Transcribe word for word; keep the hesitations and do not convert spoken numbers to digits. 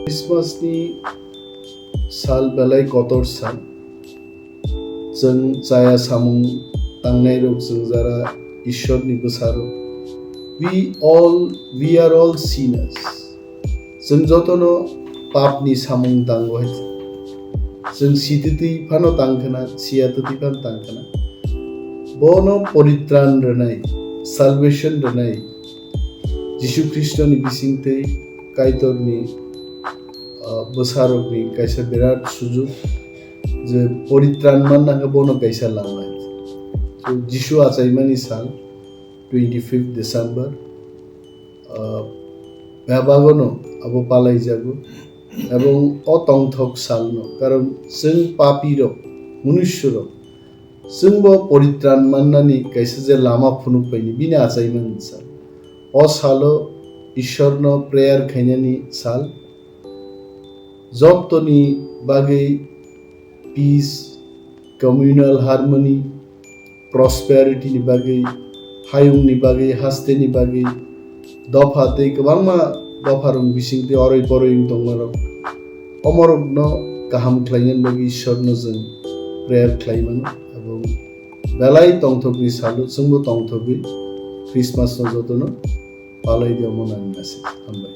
Christmas ni sal belai kotor sal. Chwng chaya samung tangnai rok, chwng jara Ishwar ni bwsa rok. We all, we are all sinners. Chwng jotono pap ni samung tango hai. Chwng sititwi phano tangkhana, siyatwi phano tangkhana. Bono poritran rwnai, salvation rwnai, Jisu Khristo ni bisingtwi Kaitor ni, ah, bwsa rok ni kaisa birat sujuk, je poritran manna khe bono kaisa lama. So, Jisu achaimani sal, twenty-fifth December, ah, bebagono abo palaijago, ebong o tongthok salno, karon chwng papi rok, munusyo rok, chwngbo poritran mannani kaisa je lama phunuk paini bini achaimani sal. O salo Ishwarno prayer khainani sal. Jottoni bagwi peace, communal harmony, prosperity ni bagwi, hayung ni bagwi, haste ni bagwi, dopha tei kwbangma dopha rok bising tei oroi poroi wng tongma rok. Omorokno kaham khlainani bagwi Ishwarno chwng prayer khlai mano, abo belai tongthokni salo chwngbo tongthogwi Christmas no jotono palai di, omo nangni message. Hambai.